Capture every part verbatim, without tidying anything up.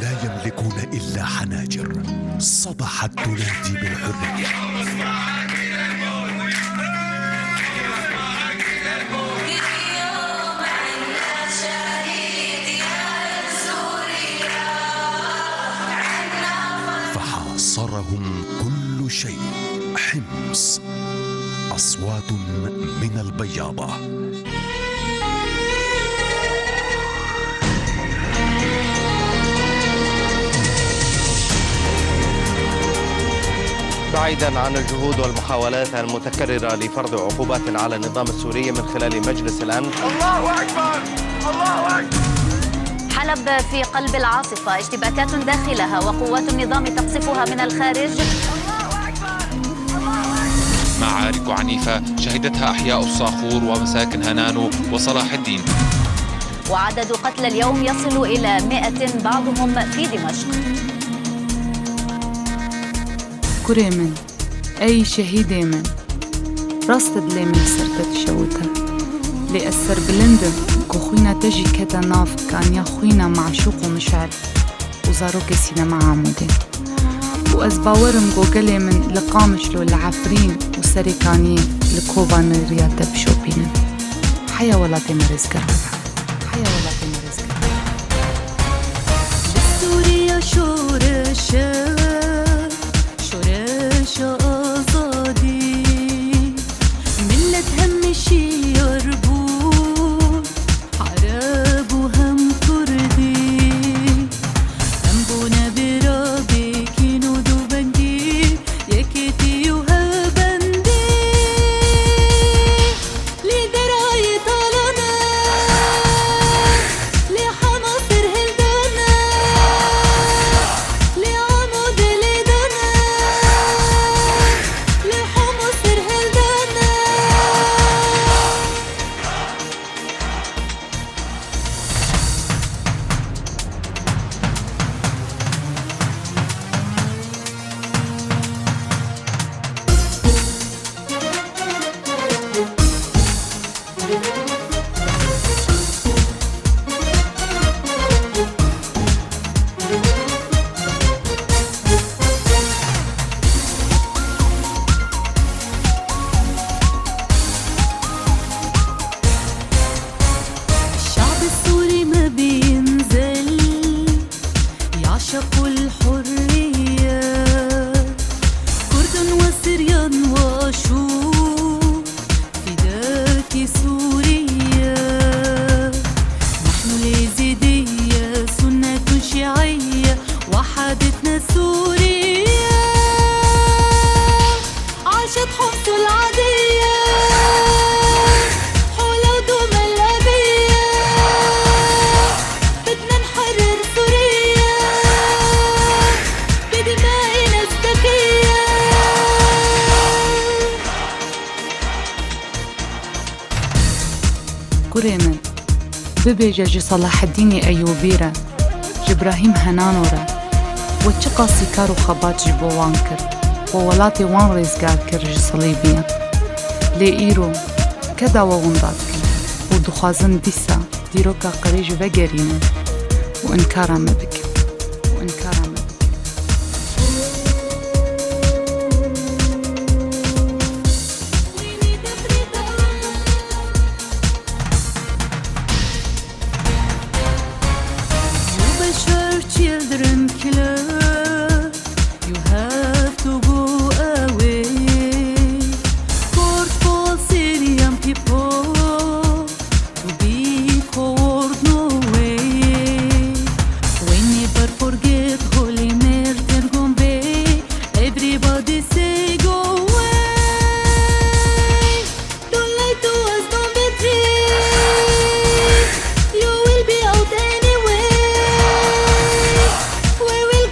لا يملكون إلا حناجر صبحت تنادي بالحرية. فحاصرهم كل شيء. حمص. أصوات من البياضة. بعيدًا عن الجهود والمحاولات المتكررة لفرض عقوبات على النظام السوري من خلال مجلس الأمن. الله أكبر! الله أكبر! حلب في قلب العاصفة، اشتباكات داخلها وقوات النظام تقصفها من الخارج. معارك عنيفة شهدتها أحياء الصاخور ومساكن هنانو وصلاح الدين. وعدد قتلى اليوم يصل إلى مائة، بعضهم في دمشق. Kurê min, ey şehîdê min, rast e dilê min li ser te dişewite. Lê ez serbilind im ku xwîna te jî kete nav kaniya xwîna meşûq û mişel û zarokê sînema Amûdê. Û ez bawer im ku gelê min li Qamişlo, li Efrîn û Serêkaniyê li Kobanê riya te bişopînin. Heya welatê me rêzger bibe. Heya welatê me rêzger bibe. Li Sûriya şoreş e, şoreşa azadî. Millet hemî şiyar bû. Ereb û hem Kurdî, em bûne bira bê kîn û dûvengî, yekêtî û hevbendî. Lîderayê talan e, lê Hamas serhildan e, lê Amûdê lêdan e, lê Hamas serhildan e. الشعب السوري ما بينزل، يعشق الحرية. كرد وسريان وآشور، فداك سوريا. نحن اليزيدية سنة شيعية، وحدتنا سوريا. عاشت حمص العادية، حولة ودوما الأبية. بدنا نحرر سوريا بدمائنا الزكية. Kurê min, bibêje ji Selaheddînê Eyûbî re, ji Brahîm Henano re, we çiqasî kar û xebat ji bo wan kir, we welatê wan rêzgar kir ji silîbiyan. Lê îro keda we winda dikin û dixwazin dîsa dîroka qirêj vegerînin û inkara me bikin. Û inkara me bikin. You bashar children killer, you have to go away. Court for Syrian people to be coward, no way. We never forget Holy Martyr Gombe. Everybody say go away. Don't lie to us, don't betray. You will be out anyway. We will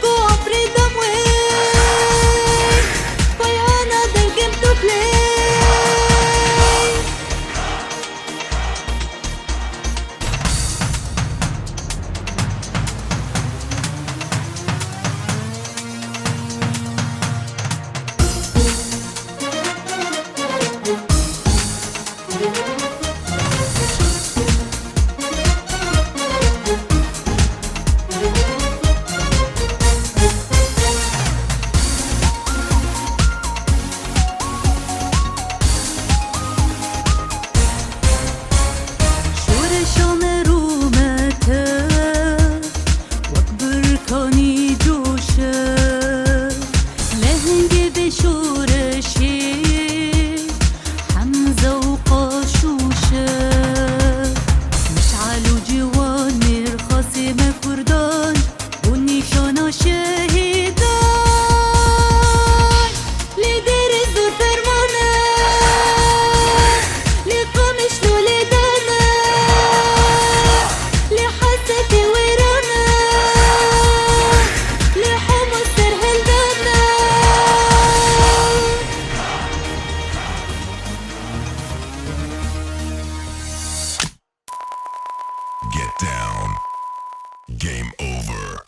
over.